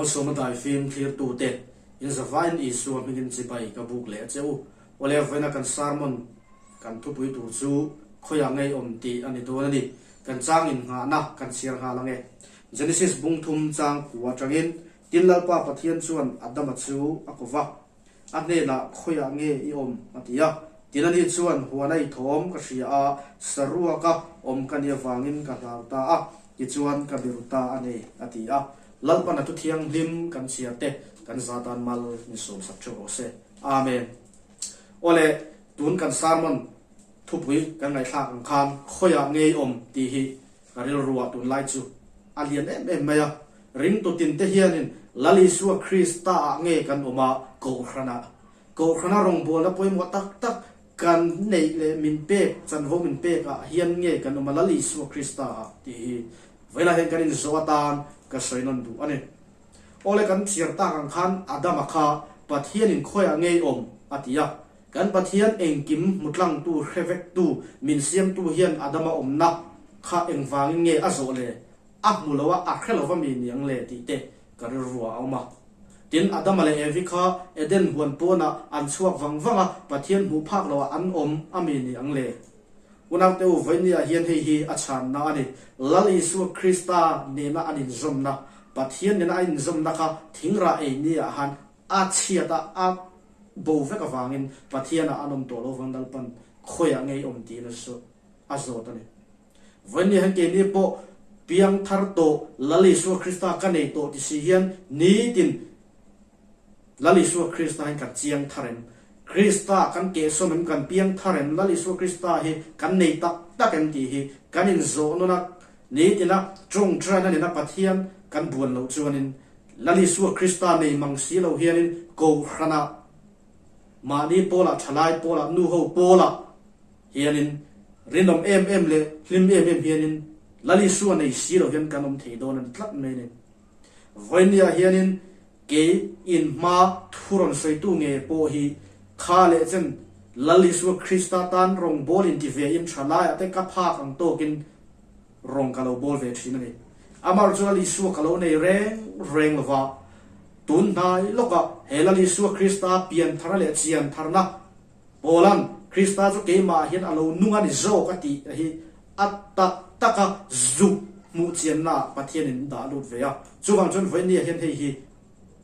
Malsawma daifim thlirtute, in zavaiin Isua hmingin chibai ka buk leh a che u. Awle vawiina kan sermon kan thupui tur chu khawiah ngei awm tih a ni dawn a ni. Kan chang innghahna kan chhiar nghal ange. Genesis bung thum chang kua atangin, Tin Lalpa Pathian chuan Adama chu a ko va, A hnenah, Khawiah nge i awm? a ti a. Tin ani chuan, Huana i thawm ka hria a, saruaka awm ka nih avangin ka hlau ta a, tichuan ka biru ta a ni, a ti a. Lalpan a thu thianghlim kan chhiar te kan za tan mal min sawmsak theuh rawh se. Amen. Awle, tun kan sermon thupui kan ngaihthlak ang khan khawiah nge i awm tih hi Ka rilruah tunlai chu a lian em em mai a, ringtutin te hianin Lal Isua Krista ah nge kan awm a, Kohhranah. Kohhrana rawngbawlna pawimawh tak tak kan neih leh min pek, chanvo min pek ah hian nge kan awm a Lal Isua Krista ah tih hi vawilah hian kan inzawh atan ka sawi nawn duh a ni. Awle kan chhiar tak ang khan Adama kha Pathianin khawiah nge i awm a ti a, Kan Pathian engkim hmu tlangtu hre vektu min siamtu hian Adama awmna kha engvangin nge a zawh le? A hmu lo a, a hre lova mi niang le tih te ka rilruah a awm a. Tin, Adama leh Evi kha Eden huan pawnah an chhuak vang vang a, Pathian hmuh phak loah an awm a mi niang le? Unaute u, vawinia hian hei hi a chhanna a ni. Lal Isua Krista nena an inzawmna, Pathian nena a inzawmna kha thingrah ei niah han A chhiat a, a bo vek avangin Pathianah an awm tawh lo vang Lalpan khawiah ngei awm tiin a zawt a zawt a ni. Vawiin hian keini pawh piang thar tawh Lal Isua Krista ka nei tawh ti si hian nitin Lal Isua Krista hian kan chiang thar em? Krista kan kehsawm em? Kan piang thar em? Lal Isua Krista hi kan nei tak tak em tih hi kan inzawh nawn a, nitina tawngtaina nena Pathian kan buan loh chuanin Lal Isua Krista nei mang si lo hianin Kohhranah, mahni pawlah, thalai pawlah, nuho pawlah hianin rinawm em em leh hlim em em hianin Lal Isua nei si lo hian kan awm thei dawn a ni tlat mai a ni. Vawinia hianin kei inhma thu rawn sawitu nge pawh hi kha leh chen Lal Isua Krista tan rawngbawlin ti ve in thalaiah te ka phak ang tawkin Rawng ka lo bawl ve thin a ni. Amar chu Lal Isua ka lo nei reng reng lo va, tun hnai lawkah he Lal Isua Krista pian tharna leh chian tharna Paula'n Krista chu keimah hian a lo nung a ni zawk a tih hi a tak taka zuk hmuh chiannaah Pathianin dah lut ve a. Chuvang chuan vawinia hian hei hi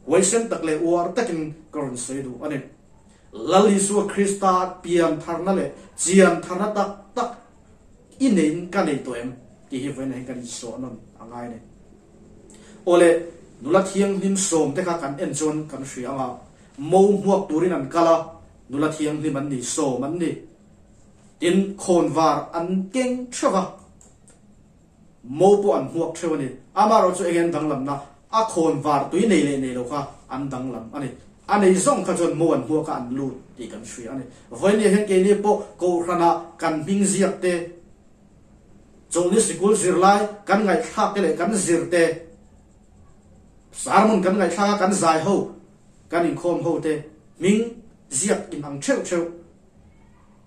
huaisen tak leh uar takin ka rawn sawi duh a ni. Lal Isua Krista pian tharna leh chian tharna tak tak I neiin ka nei tawh em? tih hi vawiin ah hian kan insawh nawn a ngai a ni. Awle, nula thianghlim sawm te kha kan en chuan kan hria ang a, mo hmuak turin an kal a, nula thianghlim an ni, sawm an ni. Tin, khawnvar an keng theuh a, mo pawh an hmuak theuh a ni. Amaherawhchu eng an danglamna, a khawnvar tui nei leh nei lo kha an danglam a ni. A nei zawng kha chuan mo an hmuak a an lut tih kan hria a ni. Vawinia hian keini pawh Kohhranah kan hming ziak te, chawlhni sikul zirlai kan ngaihthlak te leh kan zir te, sermon kan ngaihthlak a kan zai ho, kan inkhawm ho te hming ziak in ang theuh theuh,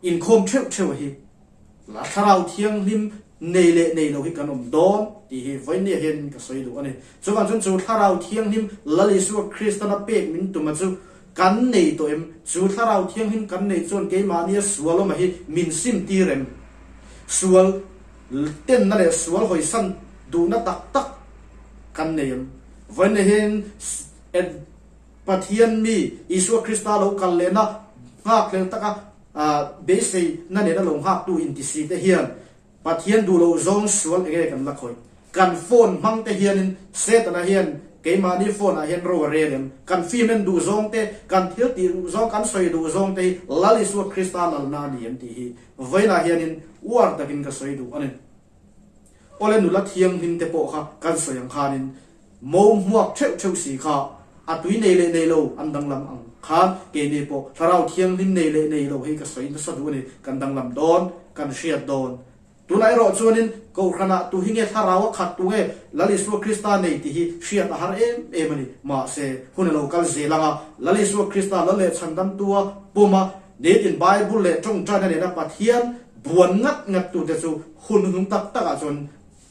inkhawm theuh theuh hi La thlarau thianghlim nei leh nei lo hi kan awm dawn tih hi vawinia hian ka sawi duh a ni. Chuvang chuan chu thlarau thianghlim Lal Isua Kristana pek min tuma chu kan nei tawh em? Chu thlarau thianghlim kan neih chuan keimahnia sual awma hi min sim tir em? Sual tenna leh sual hawisan duhna tak tak kan nei em? Vawinia hian Pathian mi Isua Krista lo kal lehna nghakhlel taka Beisei na nena lo nghaktu intisi te hian Pathian duh loh zawng sual enge kan la khawih. Kan phone hmang te hianin Setana hian keimahni phone ah hian ro a rel em? Kan film en duh zawng te, kan thil tih duh zawng, kan sawi duh zawng te hi Lal Isua Krista lalna a ni em tih hi vawiinah hianin uar takin ka sawi duh a ni. Awle nula thianghlim te pawh kha kan sawi ang khanin Mo hmuak theuh theuh si kha a tui nei leh nei lo an danglam ang khan keini pawh thlarau thianghlim nei leh nei lo hei ka sawi nasa duh a ni, kan danglam dawn, kan hriat dawn. Tunah erawh chuanin Kohhranah tu hi nge thlarau a khat tu nge Lal Isua Krista nei tih hi hriat a har em em a ni. Mahse, hun a lo kal zel ang a, Lal Isua Krista lal leh chhandamtua puma nitin Bible leh tawngtaina nena Pathian buan ngat ngat tute chu hun hnuhnung tak takah chuan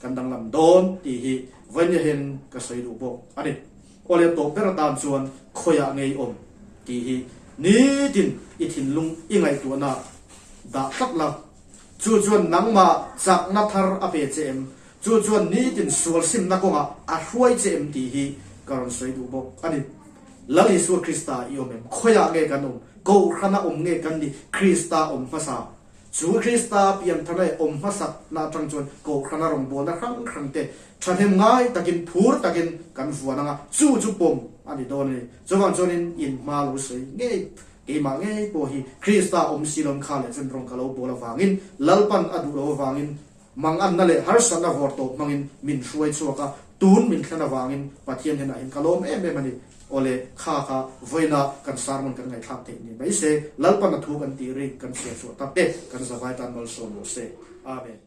Kan danglam dawn tih hi vawinia hian ka sawi duh bawk a ni. Awle tawp ber atan chuan khawiah ngei awm tih hi nitin i thinlung i ngaihtuahna dah tlat la. Chu chuan nangmah chakna thar a pe che em? Chu chuan nitin sual simna kawngah a hruai che em tih hi ka rawn sawi duh bawk a ni. Lal Isua Krista i awm em? Khawiah nge kan awm? Kohhrana awm nge kan nih? Krista awm hmasa. Chu Krista pianthar leh awm hmasakna atang chuan Kohhrana rawngbawlna hrang hrang te thahnem ngai takin phur takin kan vuan anga chu chu pawm a ni dawn a ni. Chuvang chuanin in hma lo sawi ngei keimah ngei pawh hi Krista awm si lawm kha leh chen rawng ka lo bawl avangin Lalpan a duh lo avangin Manganna leh harsatna vawr tawp hmangin min hruai chhuak a, tun min thlen avangin Pathian hnenah hian ka lawm em em a ni. Awle, kha kha vawiina kan sermon kan ngaihthlak theih ni mai se, Lalpan a thu kan tih rik kan chhiar chhuah tak te kan zavai tan malsawm rawh se. Amen.